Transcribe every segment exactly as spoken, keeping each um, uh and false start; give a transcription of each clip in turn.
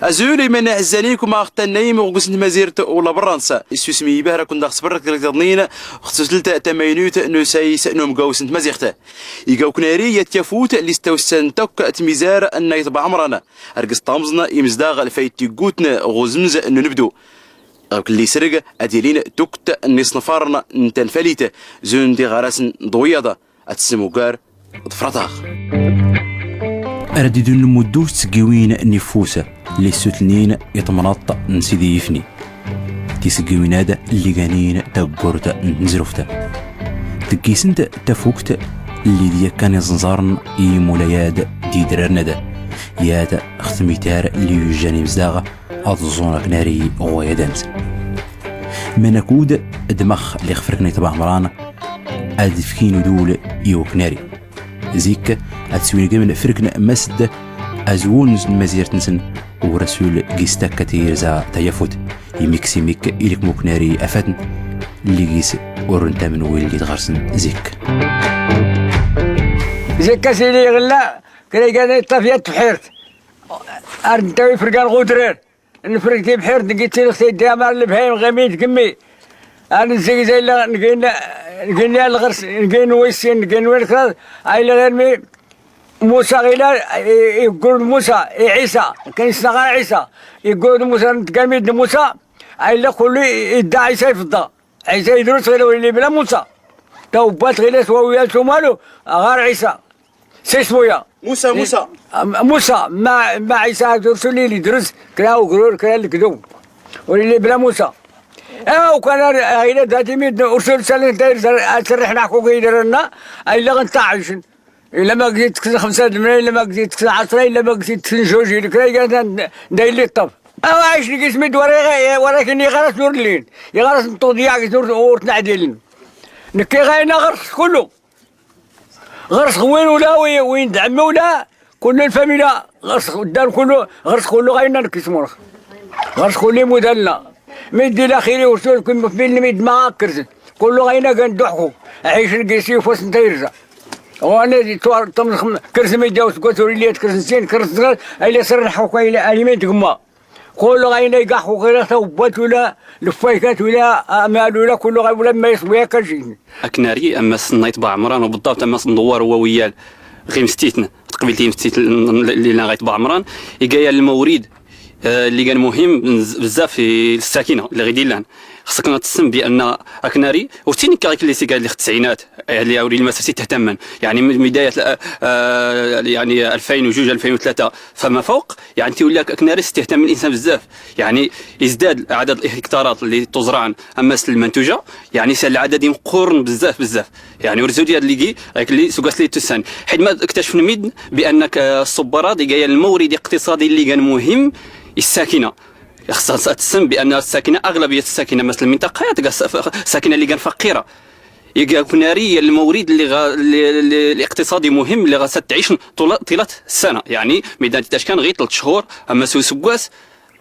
Azul iman iɛzzan-inkun aɣ-tannaym ɣ-ugus n-tmazirt ula brans. Issusmi ibahra-kun daɣ s-brrk dɣ-tiḍnin ɣ-tsusllt tamaynut n-usayis n-umgaws n-tmazirt. Iga uknari yat-yafut lli-s-tawssan takk tmizar n-ayt baɛmran. Ar-gis-tamẓn imzdaɣ lfayt iggutn ɣ-uzmz n-unbdu. Ɣ-lli-srg ad-ilin tukt n-isnfarn n-tanfalit zun d-iɣaras n-ḍwiyaḍ. Ad-tsmugar d-fraḍaɣ. Ar-ad-idun lmuddu s-tsggiwin n-iffus lli-s-sutlnin i-tmnaḍt n-sidi ifni. Tisggiwin-ad lli-ganin taggurt n-tnzruft. Tggisnt tafukt lli d-yakkan iẓnẓarn i-imulay-ad d-idrarn-ad. Yat ɣ-tmitar lli-yujjan imzdaɣ ad-ẓẓun aknari ɣ-wayad-ans. Manakud d-max lli-ɣ-frkn ayt baɛmran ad-fkin udul i-uknari. Zik ad-swingmn frkn masdd azwunz n-mazirt-nsn urasul gis-takka tirza tayafut. Imik s-imik ilkm uknari afatn lli-gis ur-ntamn wi-lli-d-ɣarsn zik. Zik a-s-ili ɣ-lla kra igan iṭṭaf yat tbḥirt. Ar-ntawi frgan ɣ-udrar. Nfrk tibḥirt ngi-tt-nxti d-amar lbhayim ɣ-imi tgmmi. Ar-nzigza illa ngi-n, ngi-n yal ɣrs ngi-n wis-sin ngi-n win kraḍ. Aylla ɣir mi musa ɣila iggurd musa i-ɛisa. Kan isna ɣar ɛisa iggurd musa n-tgamid n-musa. Aylla kullu idda ɛisa ifḍḍa. Ɛisa idrus ɣila ur-illi bla musa. Tawbat ɣila s-wawiyal s-umalu ɣar ɛisa. Sismu ya. Musa, Musa. Musa ma ɛisa ad-ursul illi idrus kra ugrur kra lkdub. Ur-illi bla musa. Ewa ukan ɣila dat imid ursul salin tayr ad-srrḥ naxku gidrna. Aylla ɣ-ntaɛicn. Illa ma gzit tkzn xmsa dmna illa ma gzit tkzn ɛasra illa ma gzit tkzn juj illi kra igan da illi ṭṭaf. Awa ɛicn gis mid wara iɣaras n-ur-llin. Iɣaras n-tuḍyaɛ gis ur-tnaɛdiln. Nkki ɣayna ɣars kullu. Ɣars ɣwin ula wi-, win d-ɛmmi ula kullu lfamila ɣars dan kullu. Ɣars kullu ɣayna nkki smurx. Ɣars kullu imudalna. Mid-illa xiri ursul kun mfmiln mid-ma kkrzn. Kullu ɣayna gan duḥku. Ɛicn gis ifus n-tayrza. Ɣwani di twar tamzx kkrzn mid-yaw sgwas ur-illi ad-kkrzn sin kkrzn sgwas. Aylla srrḥ uka illa alimin tgmma. Kullu ɣayna igaxxu ɣir tawbat ula lfaykat ula amal ula kullu ɣay ula ma iswi akka jin. Aknari ammas n-ayt baɛmran u bḍḍabt ammas n-ḍwar wawiyal ɣ-imstitn tqbilt imstit lli-, lli-, lli-, lli-, ɣayt baɛmran. Iga yan lmawrid, eh, lli-gan muhim bz-, bzzaf i-, lsakina lli-ɣid-illan. Xsakn ad-tsn bi-anna aknari ur-tt-inkka ɣik lli-s iga lli-ɣ-ttisɛinat. Lli-, ur-illi ma s-itihtamn. Yan min bidayat l-, eh, yan alfayn u juj alfayn u tlata fama fawq. Yan tiwlli aknari s-itihtamn insan bzzaf. Yan izdad ɛadad lhiktarat lli-tuẓran ammas lmantuja. Yan isal lɛadad imqqurn bzzaf bzzaf. Yan ur-zud yad lli-gi ɣik lli s-uggas lli tussan. Ḥid ma ktacfn midn bi-anna, eh, ṣṣubbarat iga yan lmawrid iqtiṣadi lli-gan muhim i-ssakina. Xsas ad-tsn bi-anna ssakina aɣlabiyat ssakina ammas lminṭaqa ya tga ssakina lli-gan faqira. Iga aknari yan lmawrid lli-ɣa-, lli-, lli-, lli-iqtiṣadi muhim lli-ɣas ad-tɛicn ṭula-, ṭilat ssana. Yan midan titac kan ɣir tltcḥur ammas usggas.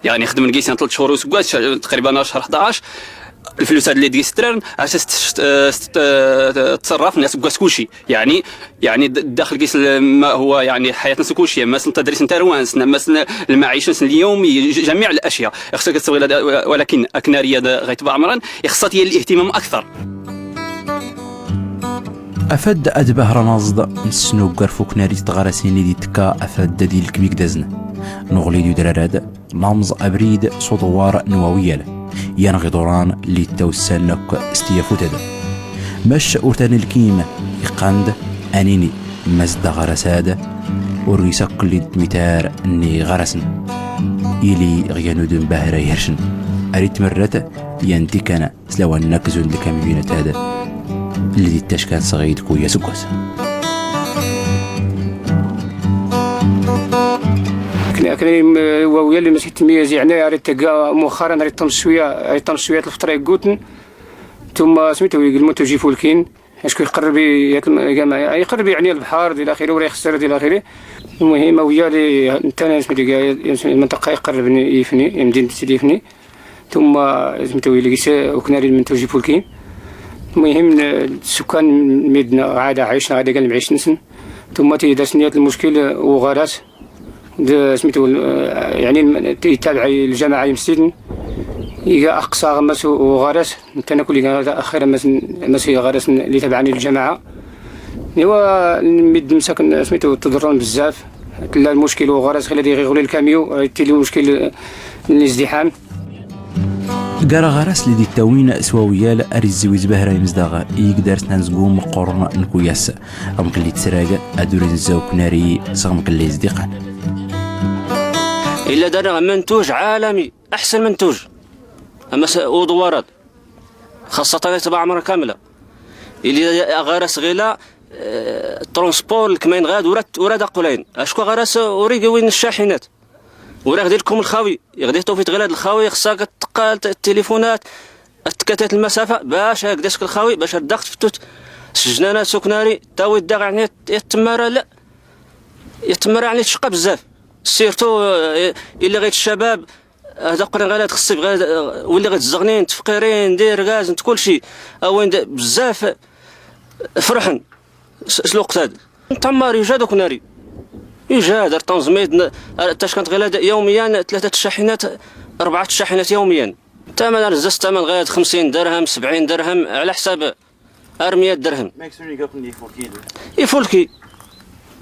Yan ixdmn gis yan tltcḥur usggas, tqriban chr ḥdac. Lflusat lli-d-gis trarn ass-as t-, t-, t-, tsrrafn asggas kulci. Yan, yan d-, daxl gis l-, ma huwa yan ḥayatn-nsn kulci, ammas n-tadris n-tarwa-nsn, ammas n-, lmaɛica-nsn lyawmi, j-, jamiɛ lashya. Ixsat ad-tswil, walakin aknari ya d-, ɣayt baɛmran ixsat yan lihtimam aktar. Afad ad-bahran aẓḍ n-snuggar f-uknari s-tɣarasin i-d-ittka afad ad-ilkm igdazn. Nuɣli d-udrar-ad namẓ abrid s-uḍwar n-wawiyal. Yan ɣ-iḍuran lli-ttawssan akk s-tyafut-ad. Mac ur-tan-ilkim iqqan-d anini mazd aɣaras-ad ur-isakk lli-d-tmitar n-iɣarasn. Ili ɣ-yanudn bahra ihrcn. Ar-itmrrat yan tikan s-lawan-nak zund lkamyunat-ad lli-d-ittac kan s-ɣid kuya sggas. Akn-, aknari wawiyal lli-s itmyaz yan ar-itgga muxxaran ar-iṭṭam swiya, ar-iṭṭam swiya tlfṭra iggutn. Tumma smitu ig lmuntuj ifulkin. Acku iqrrb i-, yat-, iqrrb yan lbḥar ila axiri ur-ixsr ila axiri. Lmuhim wawiyal lli-, ntan smitu ig lmanṭaqa iqrrb ifni, imdint sidi ifni. Tumma smitu igi-s uknari lmuntuj ifulkin. Lmuhim ssukkan midn ɣada ɛicn ɣada gan lmɛic-nsn. Tumma tidasn yat lmuckil uɣaras. د-، سميتو، آه، يعني الم-، يتابع الجماعة يمسيدن. إيقا أقصى غمس وغرس، نتنا كل إيقا هذا أخيرا مس-، مسي غرس اللي تبعني الجماعة. إيوا، ميد مساكن سميتو تضرن بزاف. تلا المشكل وغرس خلي دي غير الكاميو، آه، تلي المشكل، آه، الازدحام. Gar aɣaras lli d-ittawin s wawyal ar izzi wizbahra imezdaɣ i yegdar s nanzgu meqqorn n kuyas. Ɣmk lli tsrag ad ur inzzaw knari s ɣmk lli izdiqan. Illa darna منتوج عالمي، أحسن منتوج. أما س-، وضوارات. خاصة تبع عمر كاملة. إلي أغارس غيلا، آه، ترونسبور لكمين غاد ورا، ورا داقولين. أشكو أغارس وريقي وين الشاحنات. وراه غدير لكم الخاوي، غدير توفيت غير هاد الخاوي، خصها كتقال ت-، التليفونات، اتكتات المسافة، باش هكذا شكل الخاوي، باش هاد الضغط فتوت. سجنانا سكناري، تاوي الداغ يعني يت-، يتمارا لا. يتمارا يعني تشقى بزاف. سيرتو، آه، إلا غيت الشباب، هذا قرن غير هاد خصي غير، آه، واللي غيت الزغنين، تفقيرين، دير غاز، انت كل شيء. أوين د-، بزاف فرحن. س-، سلوق تاد. تمار يوجد كناري. يوجد التنظيمات ن-، تاش كانت غير يوميًا ثلاثة الشاحنات، أربعة الشاحنات يوميًا. ثمن الزز ثمن غير خمسين درهم، سبعين درهم، على حساب أرمية درهم. يفولكي.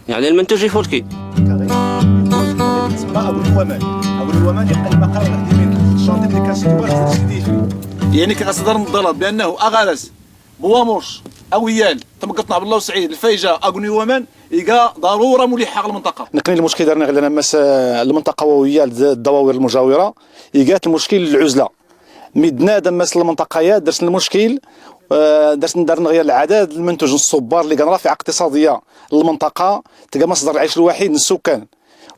يعني المنتوج يفولكي. تسمى أبو اليومان. أبو اليومان يقل مقام الأكاديمي. الشاطئ اللي كان سيدي واحد سيدي. يعني كغصدر من الضلال بأنه أغرس بوامرش، أويال، تمقطنا عبد الله وسعيد، الفيجة، أغني ومن، إيقا ضرورة ملحة على المنطقة. نقني المشكل دارنا غير لنا مس-، المنطقة وويال د-، الدواوير المجاورة، إيقات المشكل العزلة. مي بنادم مس المنطقة يا درس المشكل، آه، درس دارنا غير العدد المنتوج الصبار اللي كان رافع اقتصادية للمنطقة، تلقى مصدر العيش الوحيد للسكان.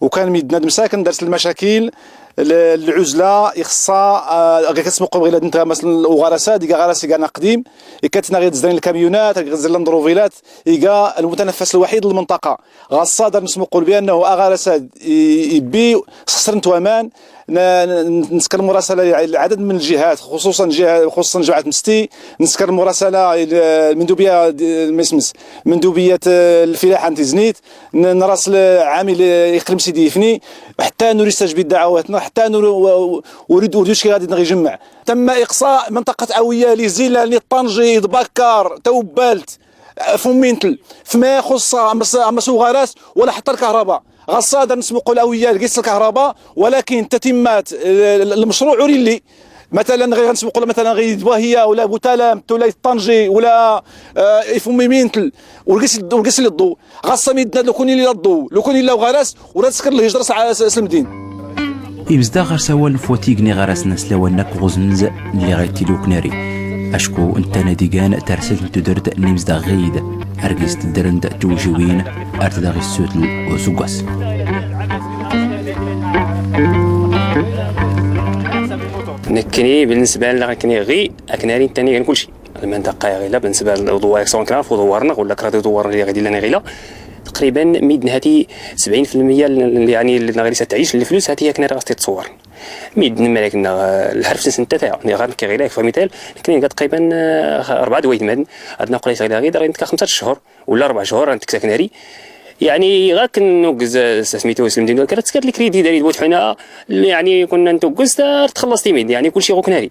وكان ميدنا د مساكن دارت المشاكل، ال-، العزلة يخصها، آه، غير كتسمقوا بغير نتا مثلًا وغرسة، ديك غرسة كان قديم، كانت غير تزرين الكاميونات، غير تزرين المضروفيلات، إيقا المتنفس الوحيد للمنطقة. غاصة دار نسمقوا بأنه أغرسة ي-، يبي سخسر نتوامان، ن-، ن-، نسكر مراسلة لعدد من الجهات، خصوصًا جهة، خصوصًا جماعة مستي، نسكر مراسلة ل-، المندوبية د-، مسمس، مندوبية، آه، الفلاحة نتي زنيت، ن-، نراسل عامل إقليم سيدي يفني، حتى نور يستجب دعواتنا، حتى نور و-، و-، وريد، وريد شكي غادي نغي يجمع. تم إقصاء منطقة أوية لزيلة لطنجي دبكار توبالت، آه، فمينتل، فما يخص أمس، أمس وغراس ولا حتى الكهرباء. غصادر نسمقوا الأوية لقيس الكهرباء، ولكن تتمات، آه، المشروع للي مثلًا غير غنسوقو مثلًا غير دباهية ولا بوتالام ولا طنجي ولا، آه، إفمي مينتل ورقس، ورقس للضو. غاصة ميدنا لو كوني للضو، لو كوني لو غرس ولا تسكر الهجرة ساعة س-، سلمدين. Imezdaɣ ɣer sawal n fwatig n iɣaras n aslawan akk ɣ uzmez n liɣayt tiluknari. Acku n tana digan tarsalt n tudert n imezdaɣ ɣid, ar gis teddren d twjiwin ar tdaɣ issutl useggas. Nekkni بالنسبة لنا nekkni ɣi aknari n tani gan kulci. Lmendaqqa iɣila بالنسبة لuḍwar, sawa kna f uḍwar-nneɣ wala kra d uḍwar-nneɣ iɣi d-illan iɣila. Taqriban mid nehati sebɛin f lmiyya n, yani, n lɣirisa tɛic, lflus hati aknari ɣas titṣewwer. Mid n mrak-nneɣ, lḥerf n sentata, yani, ɣar nekk iɣila, kfa mital, nekkni nga taqriban, eh, rbɛa d waytmaten, adna qlay iɣila ɣi, dar nekka xemsa cchur. Wala rbɛa cchur, ad ntekk aknari. Yani, ɣa akken nuggez, eh, s-, smitu, s lemdina, kra tskert lkridi, dari d bu tḥuna, yani, kunna ntuggez, ar txelleṣ timid, yani, kulci ɣ uknari.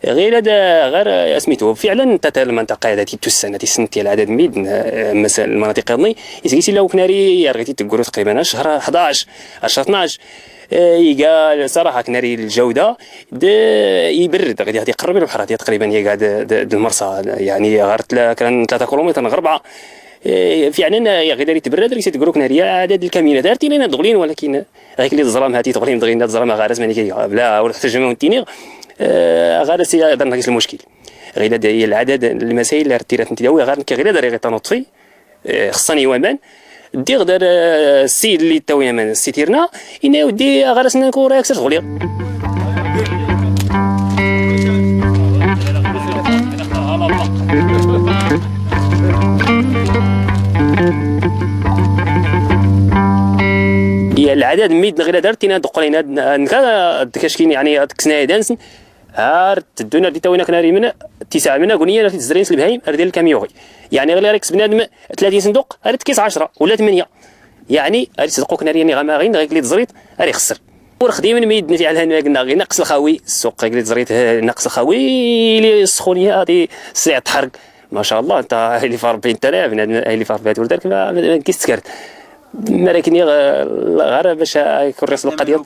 Ɣir ad, ɣir, eh, smitu, fiɛlan, tata lmendaqqa ad tussan, ad tissent i lɛadad n midden, eh, mas lmanatiq iḍni, is gis illa uknari, ar ɣi titegguru taqriban ar ccher ḥdac, ar ccher tnac, eh, iga, ṣaraḥa, aknari ljawda, d-, iberred, ɣid iqerreb i lbeḥr, taqriban iga d-, d-, d lmerṣa, yani, ɣar tla-, kra n tlata kilumitr neɣ rbɛa. Eh, fiɛlan, eh, ɣid ar itberred, ar itgurru aknari, ɛadad lkamyunat ar tilin ad ḍuɣlin, walakin, eh, ɣik li ẓẓlam hati ḍuɣlin, dɣi nna ẓẓlam aɣaras mani kay, bla, ur ḥtaǧ ma wen-ttiniɣ, eh, aɣaras i-, ad rnɣ gis lmuckil. Ɣilad i lɛadad n lmasayil ar tirat n tidawi, ɣar nekk ɣilad ar iɣiṭan uṭfi, eh, xṣṣan i waman, ddiɣ dar, eh, ssid lli ittawi aman, ssid irna, inna i uddi aɣaras n kur aksar ḍuɣliɣ. Ya lɛadad n mid neɣ ila dar tina d-qqlin ad, ad, nekka ad kackin, yani, ad kksen aydan-nsen, ar teddun ar d-ittawin aknari mn tisɛ mn aguniyan ar t-id-zrin s lebhayim ar d-illi lkamyuɣi. Yani, ɣilad ar ikkes bnadem tlatin senduq, ar d-ikkes ɛecra, wala tmenya. يعني غادي تصدقو كناري يعني غا ماغين غير كلي تزريط غادي يخسر. ورخدي من ميد نتي على هنا قلنا غير نقص الخاوي السوق غير تزريط نقص الخاوي. لي السخونيه غادي سريع تحرق. ما شاء الله انت اللي في أربعين تاع بنادم اللي في أربعين تاع ولدك ما كيستكرت. مراكني غير باش يكون رسم القضيه.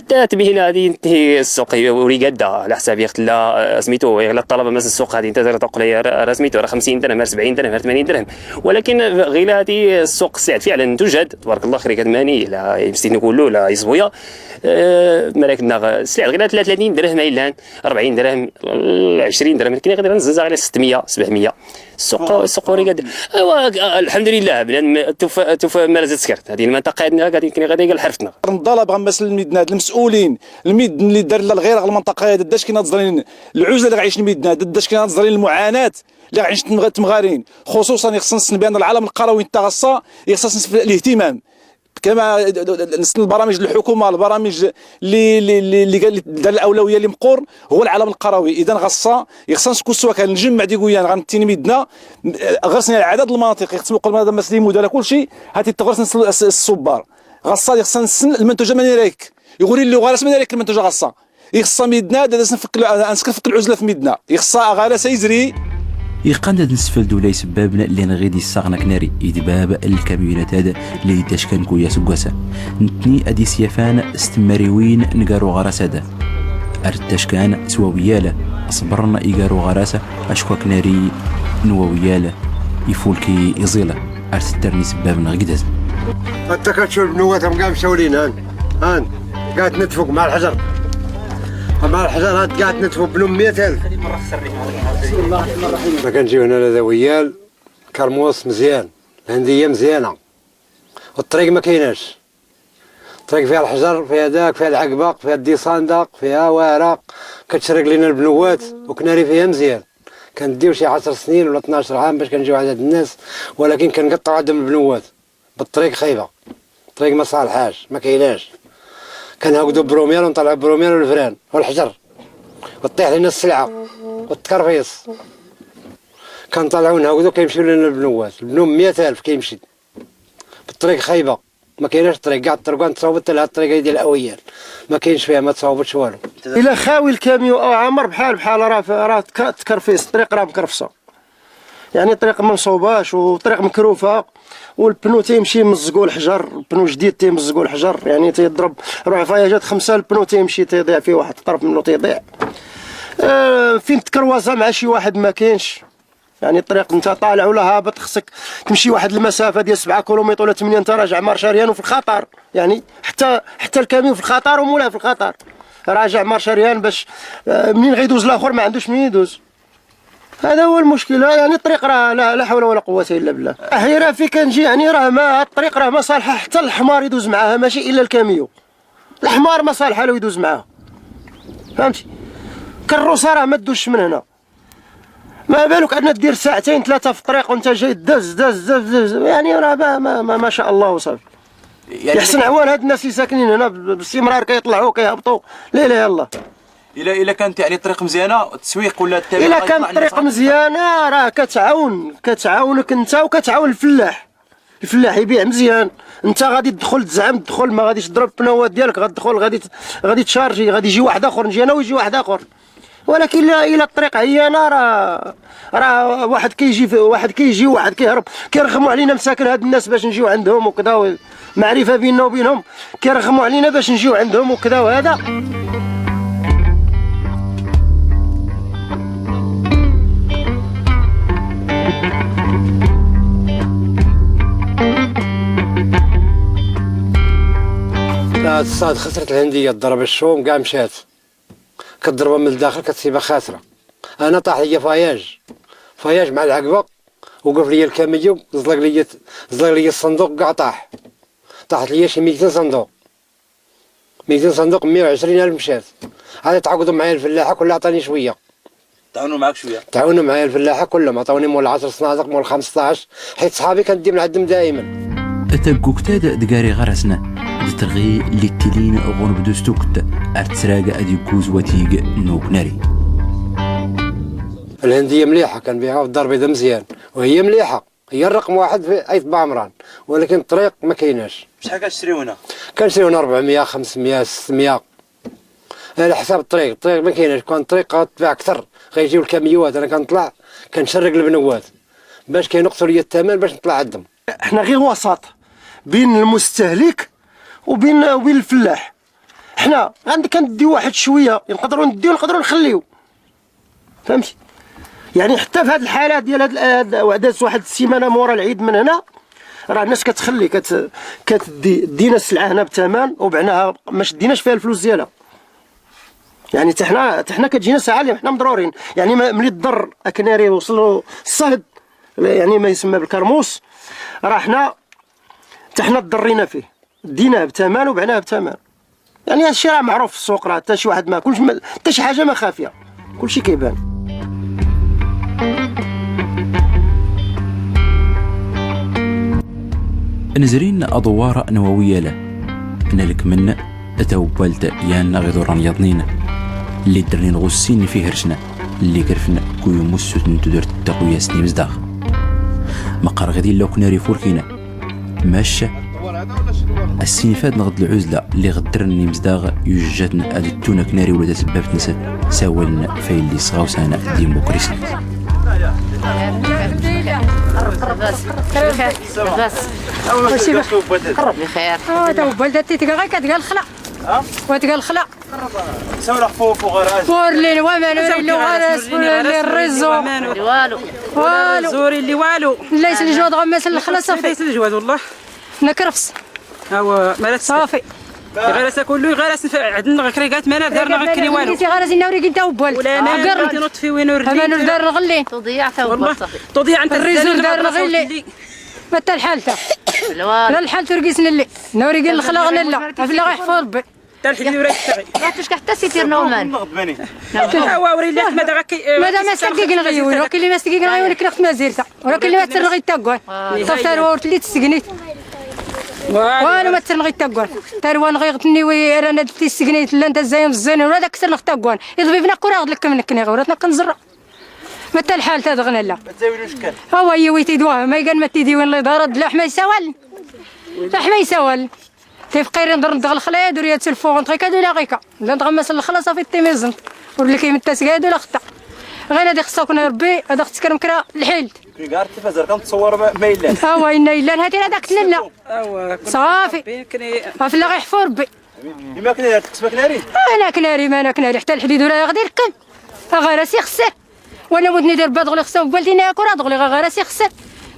تاتمهنا غادي ينتهي السوق وريقاده على حساب يختلا سميتو يغلى الطلبه مثلا السوق غادي انت تقول لي راه سميتو راه خمسين درهم راه سبعين درهم راه ثمانين درهم. ولكن غير هذه السوق السلعة فعلا توجد تبارك الله خير كتماني لا يمسي نقولوا لا يزبويا. آه، مراكنا السلعة غير ثلاثة وثلاثين درهم ايلان أربعين درهم عشرين درهم كنا غير نزلزا على ستمية سبعمية. السوق السوق وري قد ايوا الحمد لله بنادم توفى توفى ما لازال سكرت هذه المنطقه عندنا غادي كنا غادي الحرفتنا. نضال بغا نمثل الميدنا هاد المسؤولين الميدن اللي دار لنا الغيره المنطقه هذا داش كاين هاد الزرين العزله اللي غايعيش الميدنا داش كاين هاد الزرين المعاناه اللي غايعيش تمغارين خصوصا يخصنا نبان العالم القروي نتا غصا يخصنا الاهتمام. كما نسن البرامج الحكومه البرامج اللي اللي اللي اللي قال دار الاولويه اللي مقور هو العالم القروي اذا غصا يخصنا نسكو سوا كان نجمع ديكويان غنتيني ميدنا غرسنا العدد المناطق يخصنا نقول هذا مسلم ولا كل شيء. هاتي تغرس الصبار غصا يخصنا نسن المنتوجه ماني رايك يقولي لي غرس ماني رايك المنتوجه غصا يخصا ميدنا دا نفك نسكن فك العزله في ميدنا يخصا غالا سيزري. Iqqan-d ad nsfeld ula isebbaben llan ɣid issaɣen aknari, idbab n lkamyunat-ad lli d-ackn kuya seg wass-a. Ntni ad isyafan s tmmariwin n gar uɣaras-ad. Ar ttackan s wawyal, ṣbrn i gar uɣaras acku aknari n wawyal ifulki iẓil. Ar ttern isebbaben ɣ igdad. Ad tkatcu lbnuwat am gam cawlin han han. Gat ntfuk ma lḥjar ma lḥjar hat gat ntfuk bnu miyat alf. Ma kanjiw hna la d awyal. Karmus mzyan lhndiyya mzyana. Ṭṭriq ma kaynac. Ṭṭriq fiha lḥjar fiha dak fiha lɛagbaq fiha diṣandaq fiha waraq. Katcraq lina lbnuwat. Uknari fiha mzyan. Kandiw ci ɛṣr snin wla tnac ɛam bac kanjiw ɛdad nnas. Walakin kanqṭṭɛu ɛddm lbnuwat. Bṭṭriq xayba. Ṭṭriq ma ṣalḥac ma kaynac. Kanhawgdu brumyal unṭalɛu brumyal ulfran ulḥjar. Uṭṭiḥ lina ssɛa. Utkṛfis. Kanṭalɛu nhawgdu kaymci lina lbnuwat lbnu miyat alf kaymci. Bṭṭriq xayba. Ma kaynac ṭṭriq gaɛṭ ṭṭriq wa ntsawbṭ lha ṭṭriq ayd lawyal. Ma kaync fiha ma tsawbṭ walu. Ila xawi lkamyu aw ɛamr bḥal bḥal ra ra tkṛfis ṭṭriq ra mkrfsa. Yaɛni ṭṭriq ma nṣawbac u ṭṭriq mkrufha. U lpnu taymci mẓẓgu lḥjar lpnu jdid taymẓẓgu lḥjar yaɛni tayḍrb. Ruḥ vayajat xmsa lpnu taymci tayḍiɛ fi waḥd ṭṭrf mnu tayḍiɛ. Fin tkrwaza mɛa ci waḥd ma kaync. Yaɛni ṭṭriq nta ṭalɛ ula habṭ xsk tmci waḥd lmsafa diyal sbɛa kilomitr ula tmnya nta rajɛ marc aryan u fi lxaṭar. Yaɛni ḥtta ḥtta lkamyu fi lxaṭar u mulah fi lxaṭar. Rajɛ marc aryan bac mnin ɣiduz laxur ma ɛndux mnin iduz. Hada huwa lmuckila yaɛni ṭṭriq rah la ḥawla wala quwwata illa billah. Aḥi rah fi kanji yaɛni rah ma ṭṭriq rah ma ṣalḥa ḥtta lḥmar iduz mɛaha maci illa lkamyu. Lḥmar ma ṣalḥa lu iduz mɛaha. Fhmti. Krrusa rah ma dducc mn hna. Ma baluk anna ddir saɛtayn tlata f ṭṭriq u nta jay ddz ddz ddz ddz yaɛni rah ma ma ma ca allah u ṣafi. Iḥsn ɛwal had nnas li saknin hna bistimrar kayṭlɛu kayhbṭu. La ilaha illa allah. Ila ila kant yaɛni ṭṭriq mzyana tteswiq wala ttabiɛ ila kant ṭṭriq mzyana rah katɛawn katɛawnk nta u katɛawn lfllaḥ. Lfllaḥ ibiɛ mzyan. Nta ɣadi tdxl tzɛm tdxl ma ɣadis tḍrb pnawat dyalk ɣad tdxl ɣadi tcarji ɣadi ji waḥd axr nji ana u ji waḥd axr. Walakin ila ṭṭriq ɛyyana rah rah waḥd kayji waḥd kayji waḥd kayhrb. Kayrxmu ɛlina msakn had nnas bac njiw ɛndhum u kda u mɛrifa binna u binhum. Kayrxmu ɛlina bac njiw ɛndhum u kda u hada. Tṣad xsrt lhndiyya ḍrb ccum gaɛ mcat. Kḍrba mn ldaxl katsiba xasra. Ana ṭaḥ liyya fayaj fayaj mɛa lɛagbaq. Uqf liyya lkamyu ẓlq liyya ẓlq liyya ṣṣnḍuq gaɛ ṭaḥ. Ṭaḥt liyya ci miytn ṣnḍuq. Miytn ṣnḍuq mya u ɛcrin alf mcat. Ɛad tɛawdm mɛaya lfllaḥa kull ɛṭani cwiyya. Tɛawnu mɛaya lfllaḥa kullum ɛṭawni mul ɛṣr ṣnaḍq mul xmsṭac. Ḥit ṣḥabi kan ddim lɛaddm daimn. Taggugtad dgari ɣarasn dtrɣi littilin ɣunbdu stukt. Artsrag ad igguz watig nuknari. Lhndiyya mliḥa kan biɛa ḍarbi d mzyan. Wahiyya mliḥa. هي الرقم واحد في أيت بعمران، ولكن الطريق ما كايناش. شحال كتشريو هنا؟ كنشريو هنا أربعمية، خمسمية، ستمية، على حساب الطريق. الطريق ما كايناش، كان الطريق غتباع أكثر، غيجيو الكاميوات. أنا كنطلع كنشرق البنوات باش كينقصوا لي الثمن باش نطلع عندهم. حنا غير وساط بين المستهلك وبين، وبين الفلاح. حنا عند كنديو واحد شوية، نقدروا نديو، نقدروا نخليو. فهمتي؟ يعني حتى في هاد الحالة ديال هاد ال-، هاد، هاد واحد السيمانة مورا العيد من هنا، راه الناس كتخلي، كت-، كتدي، دينا السلعة هنا بثمن وبعناها ما شديناش فيها الفلوس ديالها. يعني حتى حنا، حتى حنا كتجينا ساعة اللي حنا مضرورين. يعني ما-، ملي الضر أكناري وصلوا الصهد، يعني ما يسمى بالكرموس، راه حنا، حتى حنا تضرينا فيه. ديناه بثمن وبعناه بثمن. يعني هادشي راه معروف في السوق، راه حتى شي واحد ما، كلش ما، حتى شي حاجة ما خافية، كلشي كيبان. نزرين أدوار نووية له. نلك من توبلت يان غير دوران يضنين. اللي درنين غسين في هرشنا. اللي كرفنا كوي مسوت نتدرت التقوية سنيمز داخل. مقر غدي لو كناري فوركينا. ماش السينفاد نغد العزلة اللي غدرني مزداغ يوجدن أدتونا كناري ولا سبابت نسد ساولن فايل لي صغاوسانا ديموكراسي. بس. بخير. اه، تا هو بلدة تيتقا غير كتقال خلا. ها؟ وتقال خلا. سولا فوق وغراس. فور لين ومانو، غراس، فور لين الريزو. والو. والو. زوري اللي والو. ليس الجواد غمس الخلا صافي. ليس الجواد والله. نكرفس. هاو، مالات صافي. غرس كله، غرس ف-، عندنا غير كريقات، ما أنا دارنا غير كلي والو. كي غرس إنه ريقي نتا وبال. ولا أنا قرن. نوت في وين ورلي. أما نور دار نغلي. تضيع تا والله. وبال صافي. تضيع أنت الريزو الزلمة دار الرسول نغلي. اللي. ما تا الحال تا. لا الحال ترقيس نلي. نوري قال الخلاغ نلا. أفلا غير حفور بي. تا الحديد ولا يشتغل. ما تشكح حتى سيتير نومان. هو وري لي ما دغك. ما دا ما سقيق نغيو، ولكن اللي ما سقيق نغيو لك نخت ما زيرتا. ولكن اللي ما ترغي تاكوان. صافي، تروى ورت لي تسقنيت. والو ما ترغي تاكوان. تروى نغيغتني وي رانا دلتي سقنيت، لا انت زين الزين، ولا داك سر نخت تاكوان. يضبي بنا كورة غد لك من كني غورتنا كنزرع. ما تا الحال تا دغنا لا. ما تزاويلوش كان. هو يويتي دواها، ما يقال ما تيدي وين اللي ضارد، لا حما يسوال. لا حما يسوال. تي فقيرين ضر ندغ الخلايا دوريا تسلفو غنت غيكا دولا غيكا. لا نتغمس الخلا صافي تيميزنت. ورلي كيمتا سكايا دولا خطا. غير هادي خصها كون ربي، هذا خصك رمكرا الحيلت. كي قعدت في زرقاء نتصور ما، ما إلا. ها هو إنا إلا هاتي هذاك تنلا. صافي. افلا غيحفو ربي. ما كناري، تكسبك ناري؟ أنا كناري، ما أنا كناري، حتى الحديد ولا يغدي لكم. غير سي خسر. وانا مدني دير بيض غلي خصو قلتي انا كره دغلي غا غير سي خسر.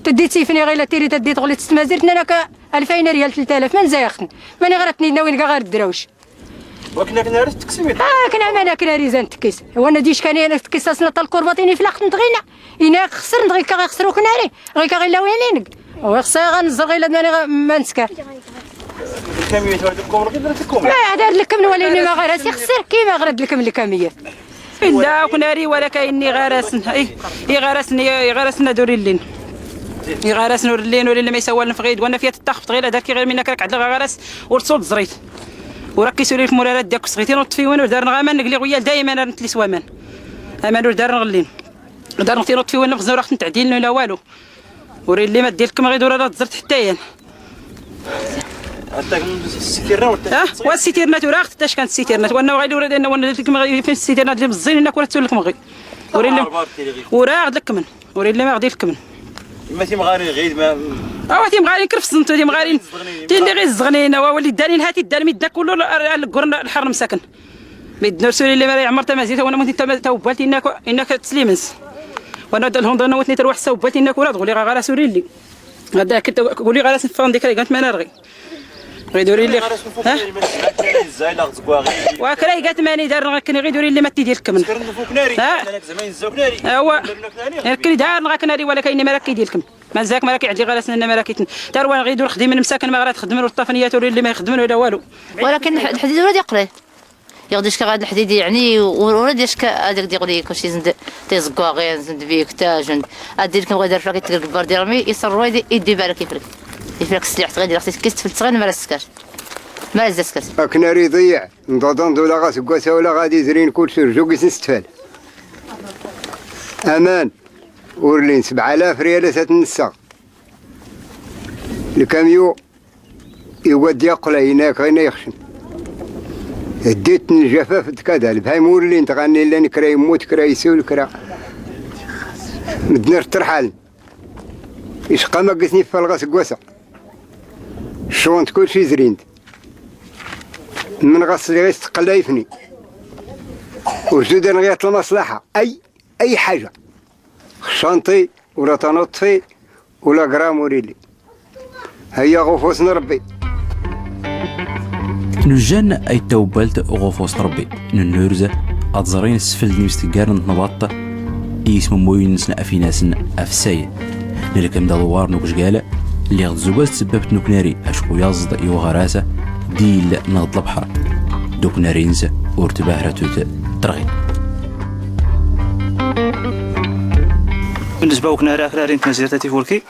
تدي تيفني غير تيري تدي دغلي تستمازير تنا لك ألفين ريال ثلاثة آلاف من زايخن. ماني غير تني ناوي نلقى غير الدراوش. وكنا كنا راه تكسمي. اه كنا ما انا كنا ريزان تكيس. وانا ديش كان انا تكيس اصلا تاع الكرباطيني في الاخت نتغينا. انا خسر نتغي كا غير خسرو كنا ري. غير كا غير لاوي نينك. وخصها غنزر غير لدماني ما نسكر. الكامية تاع الكومر كي درت الكومر. لا هذا لكم ولا ما غير سي خسر كيما غير لكم الكامية. لا كناري ولا كايني غرسن، إي، إي غرسن، إي غرسن دوري اللين. إي غرسن ورلين ورلين ما يسوى لنا في غيد، وانا فيها تتخفت غير هذاك غير منك راك عندك غرس ورسول زريت. وراك كيسولي لك مورا ديالك صغيتين وطفي وين ودار نغامان نقلي غويا دايما انا نتلي سوامان. اما نور دار نغلين. دار نغتي نطفي وين نغزو راك نتعدين ولا والو. وري اللي ما دير لكم غير دور راه تزرت حتى ين. حتى السيتيرنا ولا ها؟ والسيتيرنا تراغ تاش كانت السيتيرنا وانا غادي ورا لان وانا درت لكم غير فين السيتيرنا ديال الزين هنا كنت تقول لكم غير. وري اللي ورا غد لكم. وري اللي ما غادي لكم. ما تيمغارين غير ما. اوا تيمغارين كرفسنتو تيمغارين. تي اللي غير الزغنين هو اللي دارين هاتي دار ميدا كله القرن الحر مساكن. ميد نرسل اللي ما يعمر تمازيت وانا ممكن توبالتي انك انك تسليمنس. وانا دلهم ضنا وتني تروح سوبالتي انك ولا تقولي غا غرا سوري لي. هذا كنت قولي غرا سنفان ديك ريغانت ما نرغي. غيدوري لي. ها؟ وكراي قالت ماني دار غكني غيدوري لي ما تيدي لكم. ها؟ اوا. كني دار غكني ولا كاين ما راك يدي لكم. مازاك ما راك يعدي غرا سننا ما راك يتن. دار وان غيدور خدي من مساكن ما غرا تخدم ولا الطفنيات ولا اللي ما يخدم ولا والو. ولكن الحديد ولا يقري. يغديش كغاد الحديد يعني ورا ديش كاديك ديغلي كلشي زند. تيزكوا غير زند بيك تا جند. ادير كم غير فلاك تقرب بار ديرمي يصر ويدي يدي بالك يفرك. يفرك السلاح تغير دير كيس تفلت صغير ما رسكاش. ما رزسكاش. اكناري ضيع نضوضن دولا غاس قوسا ولا غادي زرين كل سرجو قيس نستفاد. امان. ورلين سبعة آلاف ريال سات نسا. Lkamyu iwad yaqqla inak ɣina ixcem. Ddit n ljafaf d kada lbhaymu llin tɣanni llan kra immut kra isul kra. Mddn ar ttrḥaln. Icqam aggisni ffalɣa sggwasa. Ccɣunt kulci zrint. Mn ɣas ɣis tqqlayfni. Ur zudan ɣiyat lmaslaḥa. Ay, ay ḥaja. Xcanṭi ula tanuṭṭfi ula gram ur illi. Hayya ɣ ufus n rbbi. Nujjan ay ttawbbalt ɣ ufus n rbbi. Nnnurz ad ẓrin sfld n imsteggarn n tnbaṭ i ismummuyn nsn af inasn afsay. Nlkm d aḍwar n ugzgal. Lliɣ d zugaz tsbbt n uknari acku yaẓḍ i uɣaras d ill nɣ d lbḥr d uknari ns ur tbahratut trɣi. Bnnzba uknari aknari n tmazirt a tifurki.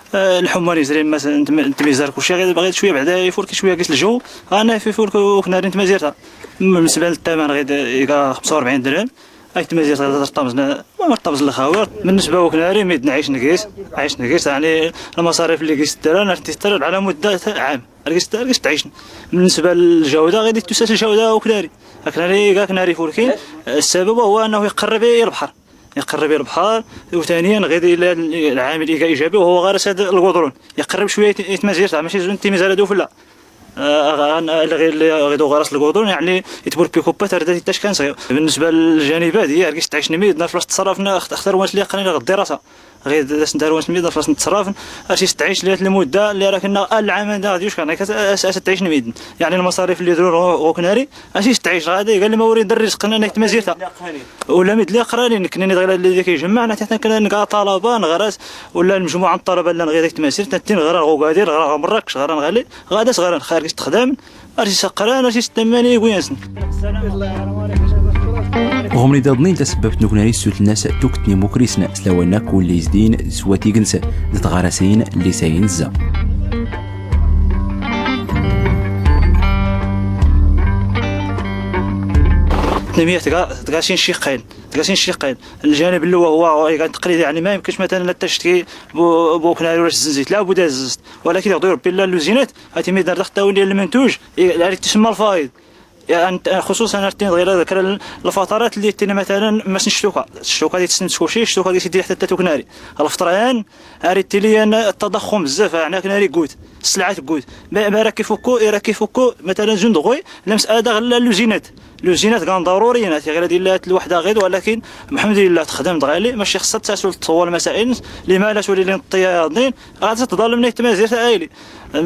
Lḥumma n izrin mas n tmizar kulci ɣid cwiya bɛda ifurki cwiya gis lju. Ɣanna ifurki uknari n tmazirt. Bnnzba n ttaman ɣid iga xmsa u rbɛin drhem. Ay tmazirt ɣid rtamẓn. Rtamẓn lxawi. Bnnzba uknari midn ɛicn gis ɛicn gis yani lmaṣarif lli gis tran ar titran ɛla mudda ɛam. Ar gis ar gis tɛicn. Bnnzba ljawda ɣid ittusas ljawda uknari. Aknari iga aknari ifurki. Ssabab huwa annahu iqrrb i lbḥr. Iqrrb i lbḥr. Utaniyan ɣid illa lɛamil iga ijabi huwa ɣaras ad lguḍrun. Iqrrb cwiya i tmazirt maci zun timizar ad uflla. Ɣid uɣaras lguḍrun yani itburpi kuppat ar dat ittac kan sɣir. Bnnzba ljanibat iy ar gis tɛicn midn ar flas tṣrafn xtar wans lli iqqrn ɣ ddirasa. Ɣid asn dar wans midn ar flas tṣrafn. Aci s tɛicn lli at lmudda lli ar aknna lɛaman da ɣ dyuc kan as tɛicn midn. Yani lmaṣarif lli drun ɣ uknari. Aci s tɛicn ɣada iga lli ma ur idr rizq nna i tmazirt. Ula mid lli iqqrani nknni d ɣila lli dik ijmmaɛ nna titna kna nga ṭalaba nɣras. Ula lmjmuɛ n ṭalaba llan ɣida i tmazirt nna tin ɣran ɣ ugadir ɣran ɣ mrakc ɣran ɣali. Ɣadas ɣran xar gis txdamn. Ar s isaqqran ar s isdamman i iguyansn. Ɣumn idaḍnin tasbbabt n uknari ssultn as tukt n imukrisn s lawan akk ulli izdin s watig ns d tɣarasin lli sayin zza. Tnmya tga tga sin ciqqayn. Tga sin ciqqayn. Ljanib lli huwa huwa iga tqlid yani ma yumknc matalan ad tctki. Buknari ur as zzit la budda zzit. Walakin iɣḍi rbbi illa lluzinat. Hati midn ar dax tawin lmantuj. Ar ittismma lfaid. Xususan ar ttin ɣila dakra lfatarat lli ttin matalan masn ctuka ctuka di tsnmt kuci ctuka di sidi ḥtta tuknari. Lfatra yan ar ittili yan ttadaxxum bzzaf yani aknari gut. Slɛat gut. Ma ra kifukku ira kifukku. Matalan zund ɣuy. Lams adaɣ lluzinat. Lluzinat gan ḍaruriyin ati ɣila dillat lwaḥda ɣid walakin. Mḥmdulillah txdam d ɣali maci xsat tasul tḍwal masail. Lli ma la suli lli nṭṭiya yaḍnin. Ɣad tḍalmna i tmazirt a ili.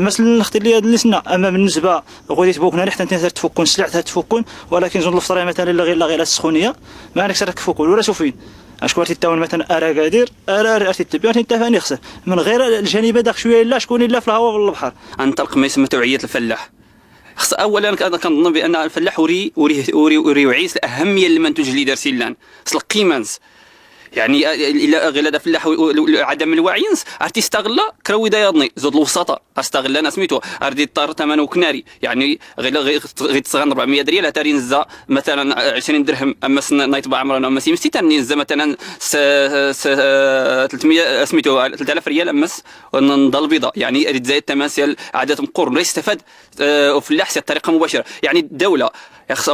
Masl nxti lli adn lli sna ama bnnzba. Ɣudit buknari ḥtta ntin ar tfukkun slɛat ar tfukkun. Walakin zund lfatra matalan illa ɣila ɣila sxuniya. Ma nksar ar kfukkun ur as ufin. Acku ar tittawin matalan ar agadir. Ar ar tittbya ar tittafan ixsar. Mn ɣir ljaniba dax cwiya illa acku illa f lhawa f lbḥr. Anṭalq ma ismma tawɛiyat lfallaḥ. Xs awwalan kna kna nḍnn bi anna lfallaḥ ur i ur i ur i ur iwɛi s lahammiya n lmantuj lli dars illan. S lqima ns. Yani illa ɣila da fllaḥ u adam lwaɛyi ns ar tistaɣlla. Kra wida yaḍni zud lwsaṭa. Ar staɣllan asmitu ar di ṭṭar taman uknari. Yani ɣila ɣi tsɣan rbɛmiya d riyal atar inzza. Matalan ɛisrin drhm ammas nayṭba ɛmran ammas imsti tan inzza matalan. Tltmiya asmitu tltalaf riyal ammas. Nḍa lbida yani ritzayd taman syal. Ɛadat mqqur nra istafad. Ufllaḥ si ṭṭariqa mubacira. Yani ddawla ixṣa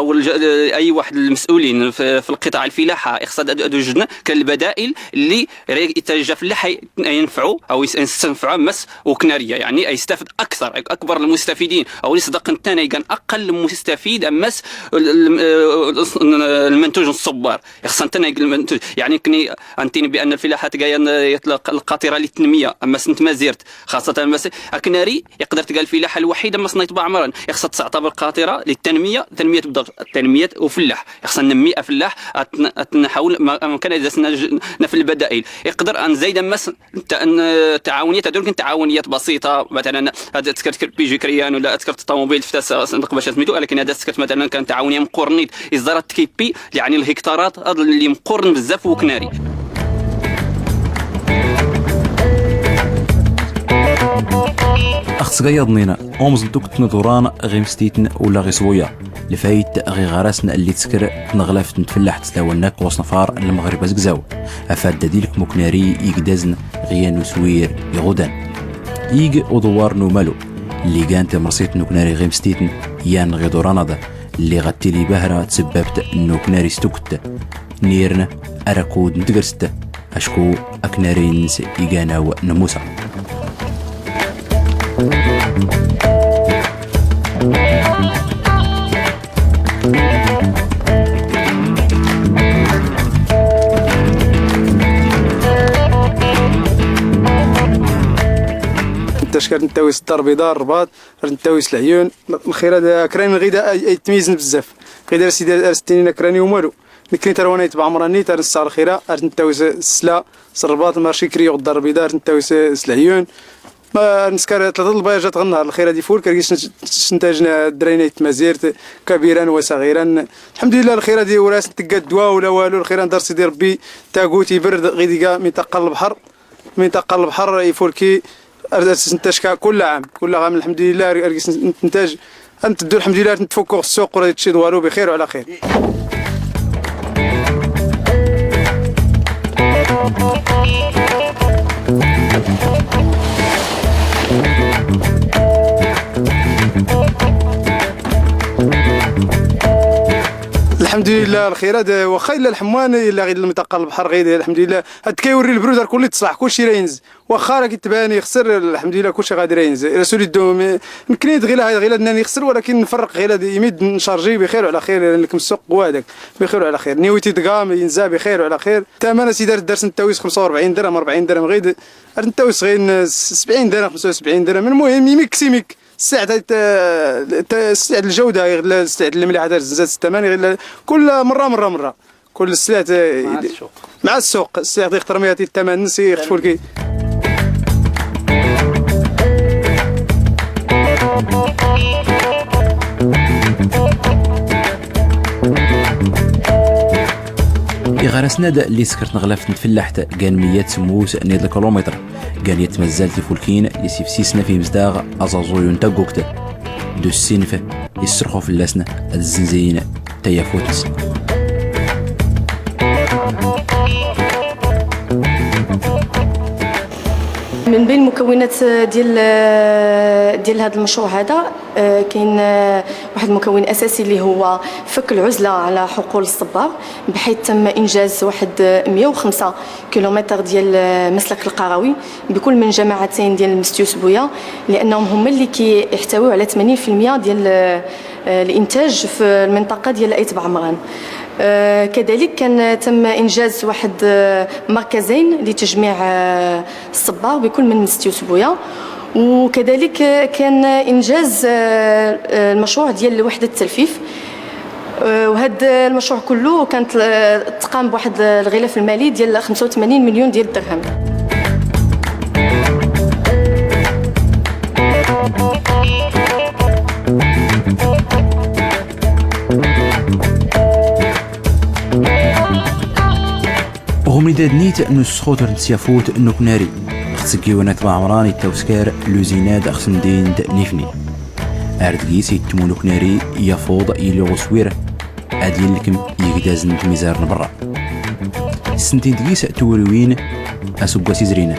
ay waḥd lmes'ulin fi lqitaɛ lfilaḥa ixṣa ad wjden kra lbada'il lli itajja fllaḥ ay infɛu aw istanfɛu ammas uknariya yani ay istafd aktar akbar lmustafidin aw isdaq ntan ay gan aqal lmustafid ammas. Lmantuj n ṣṣubbar ixṣa ntan ay lmantuj yani kni antin bi anna lfilaḥa tga yan lqatira li tnmiya ammas n tmazirt. Xaṣṣatan ammas aknari. Iqder tga lfilaḥa lwaḥid ammas nayṭba ɛmran ixṣa tseɛṭabar qatira li tnmiya tnmiya tbda tnmiya ufllaḥ. Ixṣa nmmi afllaḥ. Atnḥawl amkan ad asna naf lbada'il. Iqder anzayd ammas. Tɛawniyat ad urgn tɛawniyat basita matalan ad tskrt pijikriyan wala ad tskrt ṭṭamubil ftas. Nqbac asmitu alakin ad tskrt matalan kan tɛawniya mqqurnit iẓarat tkippi. Lɛani lhiktarat ad lli mqqurn bzzaf wuknari. Ax tsgayaḍ nina umẓn tukt n iḍuran ɣ imstitn ula ɣ iṣbuya. Lfayt ɣ iɣarasn lli tskr tnɣlaft n tfllaḥt s lawan akk uṣnfar n lmɣrib azgzaw. Afad da dilk muknari igdazn ɣ yan uswir iɣudan. Ig uḍwar n-umalu lli gan timrsit n-uknari ɣ-imstitn, yan ɣ-iḍuran-aḍ lli ɣ-ad-tili bahra tsbbabt n-uknari s-tukt, nirn arakud n-tgrst, acku aknari-ns igan-aw n-musa. Ntac kar nttawis ḍḍar biḍa, rrbaḍ, ar nttawis lɛyun. Lxira d-, akrani ɣida ay, ay tmiyzn bzzaf. Ɣida ar s-id-, ar s-ttinin akrani umalu. Nkni tarwan ay tbaɛmran-nni, tar nssa lxira, ar nttawis s-sla, s-rrbaḍ, marci kri yuɣ ḍḍar biḍa, ar nttawis s-lɛyun. Ma nskar tlata lbayajat ɣ-nnhar, lxira d-ifulk, ar gis n-, s-ntajn ddarayn ay tmazirt, kabiran wa saɣiran. Lḥamdulillah, lxira d-, ur asn-tgga ddwa ula walu, lxira ndar sidi rbbi, tagut ibrd, ɣid iga minṭaqa n-lbḥr, minṭaqa n-lbḥr ifulki, ar, ar s-ntac ka kull ɛam, kull ɛam, lḥamdulillah, ar, ar gis n-, ntaj, ar ntddu, lḥamdulillah, ar ntfukku ɣ-ssuq, ur ad-itciḍ walu, bxir wa ɛla xir. Lḥamdulillah, lxira d-, waxxa illa lḥemwan, illa ɣid lminṭaqa n-lbḥr, ɣid, lḥamdulillah, ad-tkay wrri lbrud, ar kulli tṣlaḥ, kulci ira inz. Waxxa raki tban ixsr, lḥamdulillah, kulci ɣad ira inz. Rasul iddu, mi-, nkni d-ɣila, ɣila d-nnan ixsr, walakin nfrq ɣila d-, imi d-ncharji bxir wa ɛla xir, nlkm ssuq wa hadak, bxir wa ɛla xir. Niwiti dɣa, inza bxir wa ɛla xir. Taman a sidi ar ddars nttawis xmsa u rbɛin drhm, rbɛin drhm ɣid, ar nttawis ɣin s-, sbɛin drhm, xmsa u sbɛin drhm. Lmuhim, imik s-imik. Ssaɛt, ta-, ta-, ssaɛt ljawda, ɣila ssaɛt lmliḥat ar zzat s-ttaman, ɣila kull mra, mra, mra. Kull ssaɛt, mɛa ssuq. Mɛa ssuq, ssaɛt ixtr miyati ttaman-ns ixtfulki. Iɣar asnad lli tskrt nɣlaft n-tfllaḥt gan miyyat smus n-iḍ lkilumitr. Gan yat tmazzalt ifulkin lli sifsisn f-imzdaɣ aẓaẓuy n-taggukt. D-ussinf issrxu flasn ad-zznzyn tayafut-nsn. من بين المكونات ديال، ديال هذا المشروع هذا، آه، كاين، آه، واحد المكون أساسي اللي هو فك العزلة على حقول الصبار، بحيث تم إنجاز واحد مية وخمسة كيلومتر ديال، آه، مسلك القروي بكل من جماعتين ديال مستيوس بويا، لأنهم هما اللي كيحتويو على ثمانين في المية ديال، آه، الإنتاج في المنطقة ديال أيت بعمران. آه، كذلك كان تم إنجاز واحد، آه، مركزين لتجميع، آه، الصبار بكل من مستيوس بويا. وكذلك كان إنجاز، آه، آه، المشروع ديال وحدة التلفيف. آه، وهاد المشروع كله كانت، آه، تقام بواحد الغلاف المالي ديال خمسة وثمانين مليون ديال الدرهم. Ɣ-umidad-nit n-usxutr n-tyafut n-uknari, ɣ-tsggiwin n-at Baɛmran ittawskar luzinad ɣ-tmdint n-Ifni. Ar deg-s ittmun uknari yafuḍ yili ɣ-uswir ad-yellkm igdazn n-tmizar n-berra. Ssntin deg-s twuriwin asggwas izrin.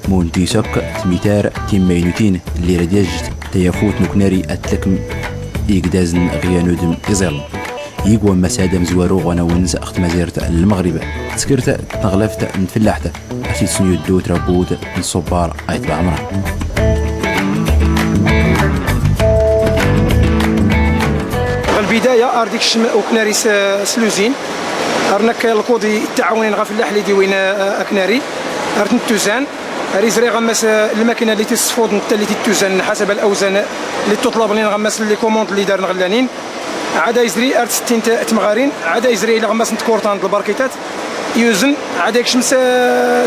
Munti s-akk tmitar timmaynutin lli rad-yajjt tayafut n-uknari ad-tlkm igdazn ɣ-yanudm iẓiln. Ig wammas-ad amzwaru ɣ-wanawns ɣ-tmazirt n-lmɣrib, tskrt tnɣlft n-tfllaḥt ad-t-id-snyuddu trabut n-ṣubbar ayt Baɛmran. Ɣ-lbidaya ar d-ikcm uknari s-, s-luzin, ar nakk lkudi ttɛawnin ɣ-fllaḥ lli d-iwin, eh, aknari, ar tn-ttuzan. Ar izri ɣammas, eh, lmakina lli t-isfudn tlli t-ittuzan ḥasab alawzan lli ttutlablin ɣammas lli kumund lli darn ɣ-llanin. Ɛada izri ar tsttint tmɣarin, ɛada izri ila ɣammas n-tkurtan d-lbarkitat, yuzn, ɛada ikcm s-,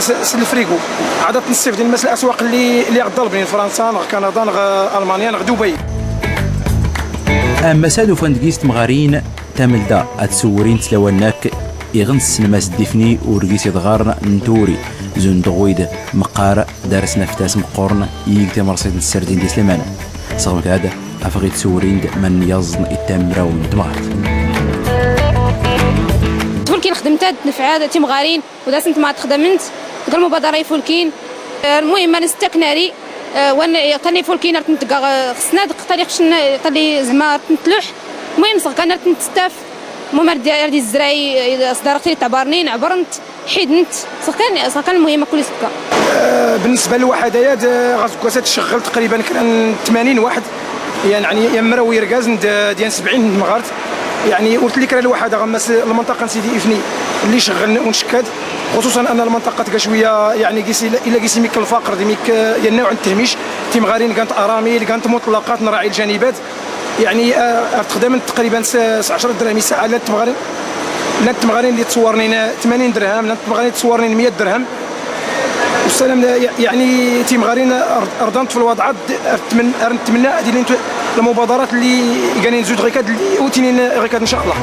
s-, s-lfrigu. Ɛada tnsifdin mass laswaq lli, lli ɣ-ḍalbnin fransa, nɣ kanada, nɣ almanya, nɣ dubay. Ammas ad-ufan deg-s tmɣarin, tamlda ad-swwrin tlawal n-akk iɣn ssnmas ddifni ur gis iḍɣarn n-twuri, zund ɣwid mqqar darsn aftas mqqurn ig timrsit n-ssrdin di sliman. Sɣmkad afɣ-itswwrin d-man yaẓn ittamraw n-tmɣart. Tfulkin xdmt-ad tnfɛad timɣarin, ur dasn tmɣart xdmnt dg lmubadara ifulkin. Lmuhim man sstaknari Wan tani fulkin ar tntga xsnad qtali xsn tali zma ar tntluḥ. Muhim sɣkan ar tntstaf. Mumar di ar di zray sdar xtali tabarnin abrnt. Ḥidnt sɣkan sɣkan muhim akuli sɣka. Bnsba lwaḥada yad ɣazgwasat tcɣɣl tqriban kran tmanin waḥd. Yan ɛni yamraw irgazn d yan sbɛin n tmɣart. Yan ur tli kra lwaḥada ɣammas lmnṭaqa n sidi ifni lli cɣɣln unckad. Xususan anna lmnṭaqa tga cwiya yan gis illa gis imik lfaqr d imik yannaw n thmic. Timɣarin gant aramil gant muṭlaqat n raɛi ljanibat. Yan ar txdamn tqriban s ɛcra drahmi saɛa llant tmɣarin llant tmɣarin lli tṣwrnin tmanin drham llant tmɣarin lli tṣwrnin mya drham. Ussalam yan timɣarin rḍant f lwaḍɛa. Ar ntmna ad illint lmubaḍarat lli iganin zud ɣikad lli utinin ɣikad ncallah.